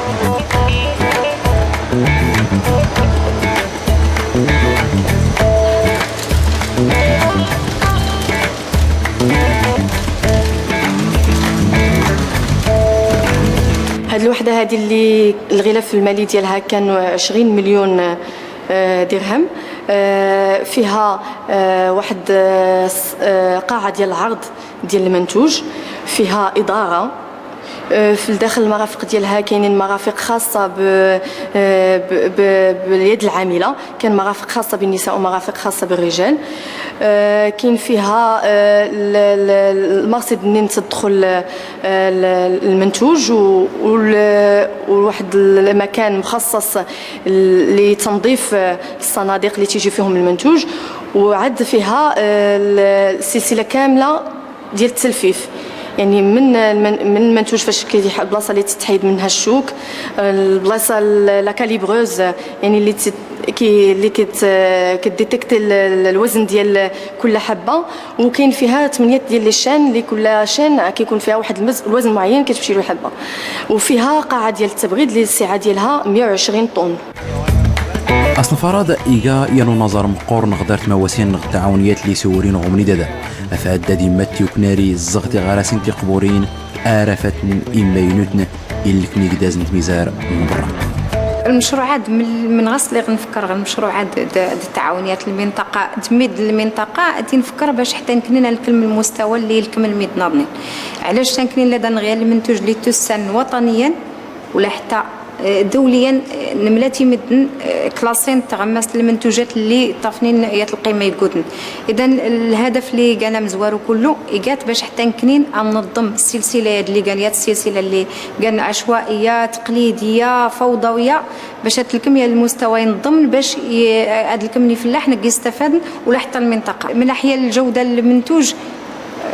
هاد الوحدة هادي اللي الغلاف المالي ديالها كان عشرين مليون، آه، درهم. آه، فيها، آه، واحد، آه، قاعة ديال العرض ديال المنتوج، فيها إدارة، آه، في الداخل المرافق ديالها كاينين مرافق خاصة ب-، آه، ب-، ب-، باليد العاملة، كاين مرافق خاصة بالنساء ومرافق خاصة بالرجال. آه، كاين فيها، آه، ال-، ال-، المرصد منين تدخل، آه، ال-، المنتوج و-، وال-، وواحد المكان مخصص لتنظيف، آه، الصناديق اللي تيجي فيهم المنتوج، وعاد فيها، آه، ال-، السلسلة كاملة ديال التلفيف، يعني من المن-، من المنتوج فاش كيديح-، البلاصه اللي تتحيد منها الشوك، البلاصه ال-، لا كاليبروز، يعني اللي تت-، كي-، اللي كت-، كديتيكتي ال-، ال-، الوزن ديال كل حبه. وكاين فيها ثمانيه ديال لي شان، اللي كل شان كيكون فيها واحد المز-، الوزن معين كتمشي له حبه، وفيها قاعه ديال التبريد اللي السعه ديالها مية وعشرين طن. Asnfaraḍ iga yan unaẓar mqqur n ɣdart mawasin ɣ tɛawniyat lli sawrin ɣ umnidad-a. Afad dad immat i uknari ẓẓɣ tiɣarasin tiqburin, arafatn immaynutn, illkn igdazn tmizar n brra. المشروعات من، من غسل غنفكر غير المشروعات د-، د-، د التعاونيات المنطقة، تميد المنطقة، تنفكر باش حتى نكنين الكلم المستوى اللي يلكم الميد ناضنين. علاش تنكنين لدى نغير المنتوج اللي تسن وطنيا ولا حتى، آه، دوليا، آه، نملاتي مدن، آه، كلاسين تغمس المنتوجات اللي طافنين يات القيمة يقودن. إذن الهدف اللي كان مزوارو كله إيقات باش حتى نكنين أنظم السلسلة ياد اللي كان يات السلسلة اللي كان عشوائية، تقليدية، فوضوية، باش هاد الكمية المستوى ينظم باش ي-، هاد الكمية فلاح نقي يستفاد ولا حتى المنطقة. من ناحية الجودة المنتوج،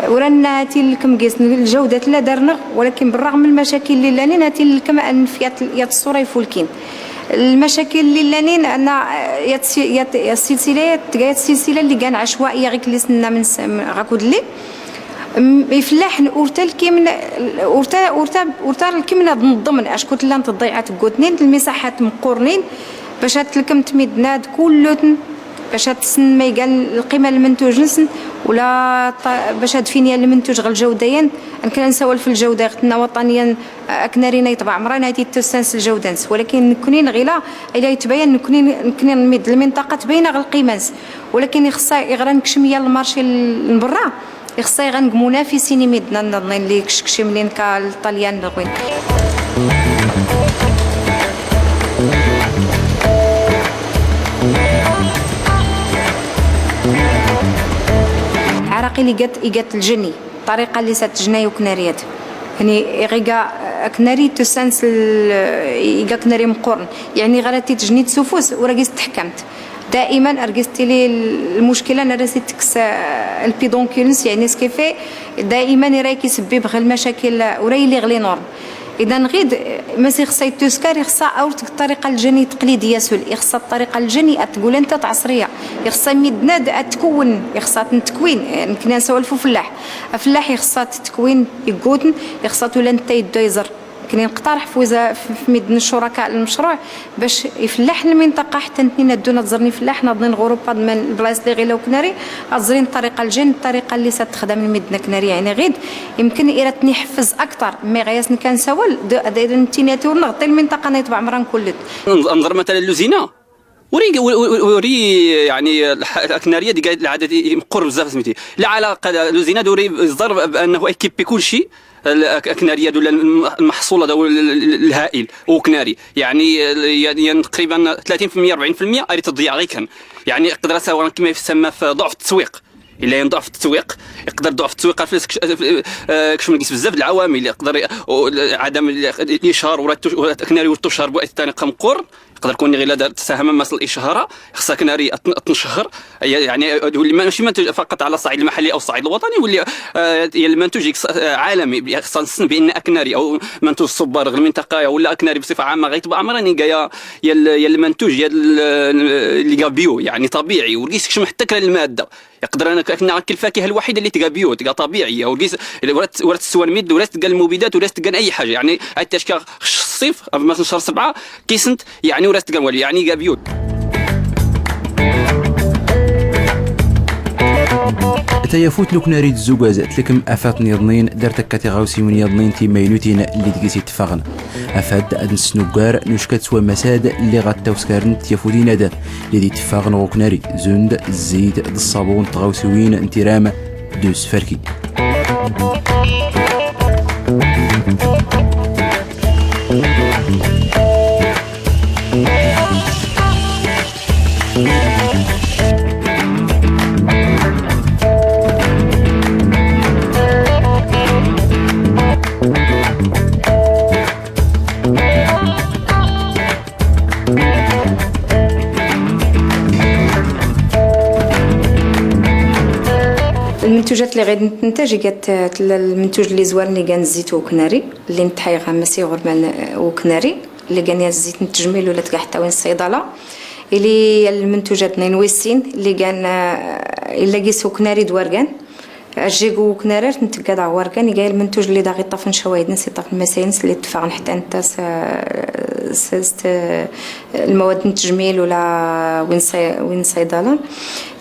ورانا هاتي لكم قيس الجودة لا دارنا، ولكن بالرغم من المشاكل اللي لانين هاتي لكم أن في يات، يات الصورة يفولكين. المشاكل اللي لانين أن يات سي-، يات، يات السلسلة، يات، يات السلسلة اللي كان عشوائية غير كلي سنة من س-، من غاكود اللي. م-، يفلاح أورتا الكمن، أورتا، أورتا، أورتا الكمنة من ضمن أشكوت لان تضيعات قوتنين، المساحات مقورنين، باش هات لكم تميد ناد كلتن. باش هاد السن ما يقال القيمة المنتوج نسن ولا ط-، باش هاد فينيا المنتوج غير الجودة ين. أنا كنا نسول في الجودة، غتنا وطنيا، آه، أكنارينا يطبع عمران هادي تسنس الجودة نس، ولكن نكونين غيلا إلا يتبين نكونين، نكونين المد-، المنطقة تبين غير القيمة نس، ولكن يخصها يغرا نكشم يا المارشي ال-، لبرا، يخصها يغرا نك منافسين يمدنا نظنين اللي كشكشي منين كالطليان نغوين. عراقي اللي قالت، قالت الجني، الطريقة اللي ستجني وكناريات. يعني، غيقا كناري تسانس ال-، إيقا كناري مقورن. يعني، غير تجني تسوفوس، وراكي استحكمت. دائمًا أرجستي لي المشكلة، أنا راسي تكس، آه، البيدونكيلس، يعني سكيفي دائمًا يراي كيسبب غير المشاكل، وراي لي غلي نورم. إذا نغيد، آه، ماشي خصها يتوسكار، يخصها أورتك الطريقة الجني التقليدية سول، يخصها الطريقة الجني أتقول أنت تعصرية، يخصها ميدناد أتكون، يخصها تنتكوين، آه، نكنا نسولفو فلاح. فلاح يخصها تتكوين يقوتن، يخصها تولى نتا يدو يزر. كني نقترح في وزا-، في، في ميدن الشركاء المشروع باش يفلح المنطقة حتى نتني ندونا تزرني فلاح، نظن غروب هاد من البلايص اللي غير لو كناري، أزرين الطريقة الجن، الطريقة اللي ستخدم الميدن كناري، يعني غيد يمكن إيرتني يحفز أكثر، مي غياس نكان سوال، د-، د-، نتيناتي ونغطي المنطقة نيطبع عمران كلت. نظ-، نظر مثلًا لوزينة. وري وري وري، يعني الكناريه دي قاعد العدد مقر بزاف سميتي. لا على الاقل لوزيناد وري يصدر بانه ايكيبي كل شيء. الكناريه دول المحصول هذا الهائل وكناري، يعني يعني تقريبا ثلاثين في المية أربعين في المية اري تضيع غير كان. يعني يقدر سواء كما يسمى في ضعف التسويق، الا ضعف التسويق. يقدر ضعف التسويق في كش- آه، كشف نقيس بزاف العوامل، يقدر ي- و- عدم ال- الاشهار ورات كناري ورتو شهر بو ثاني قمقور. يقدر يكون غير دار تساهم مسألة الاشهار، خصها كناري أتن- أتنشهر. يعني يولي ماشي منتوج فقط على الصعيد المحلي او الصعيد الوطني، يولي آه، يا المنتوج يكس- آه، عالمي، خصنا بان اكناري او منتوج الصبار غير المنطقه ولا اكناري بصفه عامه غيتبع عمراني يا يا المنتوج يا اللي بيو، يعني طبيعي وليس كش محتكر الماده. يقدر انا كنا الفاكهه الوحيده اللي تلقى بيو، تلقى طبيعيه، وليس ورات ورات السوان ميد، ورات تلقى المبيدات، ورات تلقى اي حاجه. يعني حتى شكا الصيف مثلا شهر سبعة كيسنت، يعني ورات تلقى والو، يعني تلقى بيو. Tayafut n uknari d zzugaz tlkem afat n iḍnin dar takka tiɣawsiwin iḍnin timaynut lli deg-s iteffɣen. Afat ad nsnuggar nucka-t s wammas ad lliɣ ad tawskaren tyafut-in ad lli d-iteffɣen ɣ uknari, zund, zzit d ṣṣabun, tɣawsiwin n tiram d usfarki. المنتوجات اللي غادي ننتج، جات المنتوج اللي زوال اللي كان الزيت وكناري، اللي نتحي غا ماسي غرمان وكناري، اللي كان الزيت نتجميل ولا تلقى حتى وين الصيدله. الي المنتوجات نين ويسين اللي كان الا كيسو كناري دواركان. اجيكو كنارات نتقاد عواركان يقال المنتوج اللي داغي طفن شواهد نسي طفن مساينس اللي اتفاق حتى انت س- س- س- المواد التجميل ولا وين صي- وين صيدله.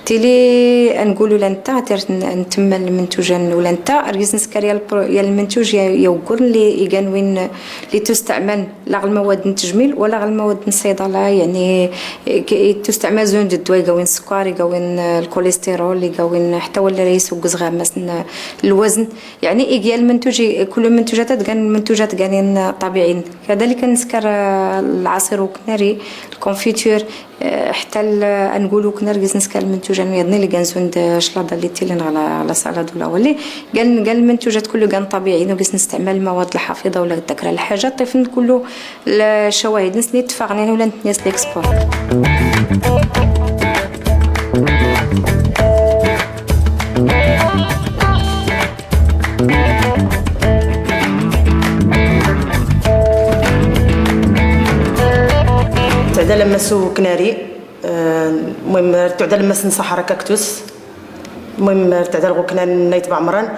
تيلي نقولوا لنتا تر نتم المنتوج ولا نتا ريز نسكر يا البرو- يا المنتوج يا يوقر اللي يقان وين اللي تستعمل لا غير المواد التجميل ولا غير المواد الصيدله، يعني ك- تستعمل زون د الدواء يقوين السكر، يقوين الكوليسترول، يقوين حتى ولا ريس وقز غامس الوزن. يعني إيجيا المنتوج، كل المنتوجات كان المنتوجات كانين طبيعيين. كذلك نسكر آه، العصير وكناري، الكونفيتور، آه، حتى ال- نقولوا كنا رقص نسكر المنتوج الميضني اللي كنزون د شلاضه اللي تيلين على على صالاد ولا ولي. قال قال المنتوجات كله كان طبيعي، نقص نستعمل المواد الحافظه ولا الذكرى الحاجه طيف كله الشواهد نسني اتفقنا ولا نتنيس ليكسبور. تعدى لمسو كناري، آه، المهم تعدى لمس صحراء كاكتوس، المهم تعدى الغكنان نايت بعمران،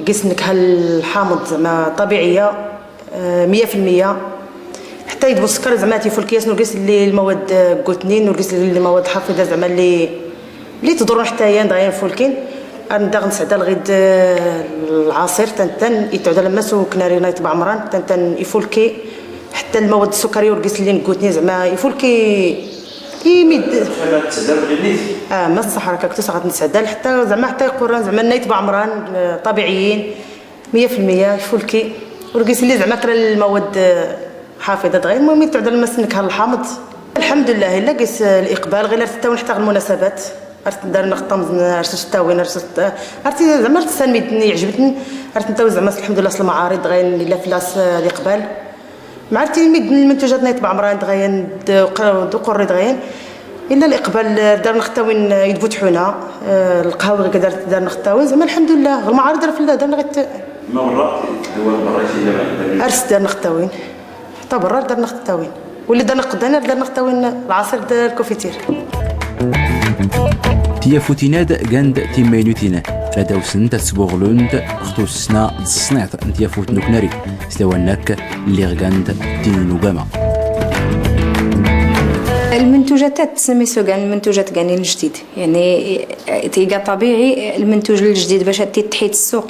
قيس نكهة الحامض زعما طبيعية، آه، مية في المية. حتى يدبو السكر زعما تيفو الكياس نرقص اللي المواد، آه، قوتني نرقص اللي المواد حافظة زعما اللي اللي تضرون حتى هي داين فولكين. أنا داغ نسعد الغد، آه، العصير تنتن يتعدى لمس وكناري نايت بعمران تنتن يفولكي. حتى المواد السكريه والقيس اللي نقوتني زعما يفولكي يمد. اه ما الصحراء كاكتوس غادي نسعد حتى زعما حتى يقران زعما نايت بعمران، آه، طبيعيين. مية في المية يفولكي. والقيس اللي زعما كرا المواد، آه، حافظه دغيا المهم يتعدى لمس نكهه الحامض. الحمد لله الا قيس الاقبال غير ارتداو نحتاج المناسبات. ارتدار نخطم ارتداوين ارتدت ارتي زعما ارتسان ميدني عجبتني. ارتداو زعما الحمد لله المعارض غير الا في لاس الاقبال. مع ارتي ميدن المنتوجات نايت بعمران دغيا دو قري دغيا. الا الاقبال دار نختاوين يدبو تحونا. آه، القهوه غير دار دار نختاوين زعما الحمد لله المعارض راه في دار نغت. ما برا؟ دول برا شي دابا؟ ارس دار نختاوين. حتى برا دار نخت التاوين. واللي دار نخت الدنيا دار نخت التاوين العصير دار الكوفيتير. Tiyafutin-ad gand timaynut-in, rad awsent ad sbuɣlunt ɣ tussna d ṣṣniɛt n tyafut n uknari s lawan-ak lliɣ gand tin n ugama. المنتوجات تسمي سوق المنتوجات كاع الجديد، يعني تيقى طبيعي المنتوج الجديد باش تيتحيد السوق.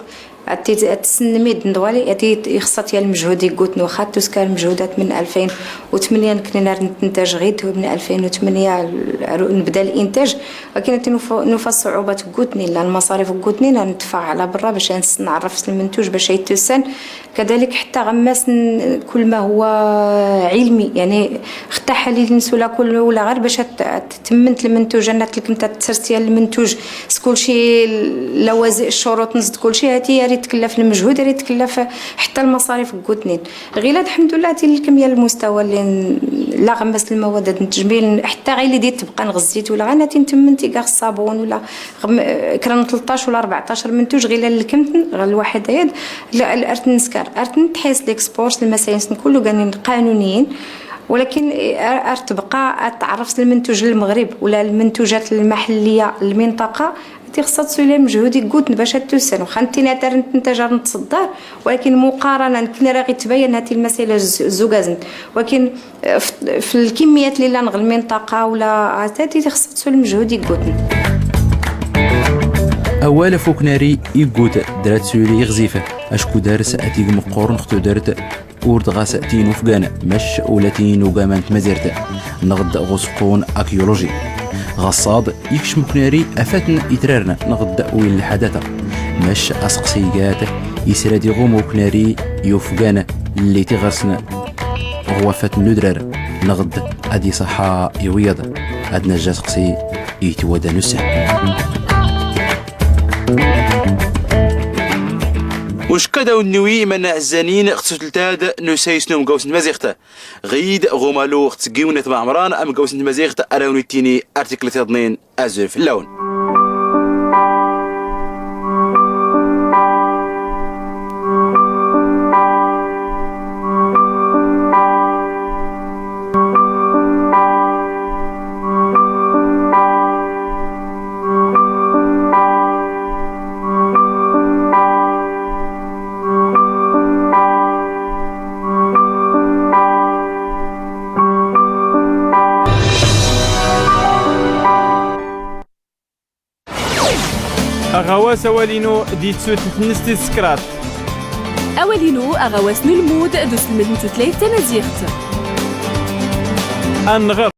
أتي تسنميد نضوالي، أتي يخصت يا المجهود يقوتن، واخا توسكار مجهودات من ألفين وثمانية نكني نار نتنتاج غيد، ومن ألفين وثمانية نبدا الإنتاج. ولكن أتي نوفا، نوفا الصعوبات قوتني، لا المصاريف قوتني، لا ندفع على برا باش نس-، نعرف المنتوج باش يتوسن. كذلك حتى غماس ن-، كل ما هو علمي، يعني، حتى حالي نسولا كل ولا غير باش ت-، تتمنت المنتوج، أنا تلكمت تسرسيا المنتوج، كلشي لوازم الشروط نزد كلشي، هاتي يا ريت تكلف المجهود، يا ريت تكلف حتى المصاريف قوتنين. غير الحمد لله، هاتي الكمية المستوى اللي ن-، لا غمس المواد هاد التجميل، حتى غير اللي دي تبقى نغزيت ولا غير هاتي نتمنتي كاع الصابون ولا غم-، كرا ثلطاش ولا أربعطاش منتوج غير للكمتن، غير الواحد هيد. لا، الارت نسكر، ارت نتحيس ليكسبورس، المسايس كله كانين قانونيين. ولكن ار-، ارت بقى اتعرف المنتوج للمغرب ولا المنتوجات المحلية للمنطقة، تي خصها تسوي لها مجهود يقوت باش توسن. وخا نتي نتر نتنتج نتصدر، ولكن مقارنة كنا راه غيتبين هاتي المسألة ز-، زوجازن. ولكن في، في الكميات اللي لا نغ المنطقة ولا هاتي خصها تسوي المجهود يقوتن. أوال فوكناري يقوت درات سولي غزيفة أشكو دارس أتيق مقورن ختو درت ورد غاس تينو فقان مش ولا تينو قامان تمزيرت نغد غسقون أكيولوجي غصاد يكش مكناري أفتن إترارنا نغد ويل الحدثة مش أسقسيقات يسرادي غومو كناري يوفقان اللي تغرسن غوافة ندرر نغد أدي صحا يويض أدنا جاسقسي يتودا نسا. وشكا داو النوي من عزانين اقتصد التاد نسيس نوم قوس مزيخته. غيد غومالو اقتصد قيونة معمران أم قوس مزيخته أراوني تيني أرتكل تضنين أزول في اللون. Aɣawas awal-inu d-ittutet nnes tis kraḍt. Awal-inu, aɣawas n ulmud d uselmed n tutlayt tamaziɣt. Ad nɣer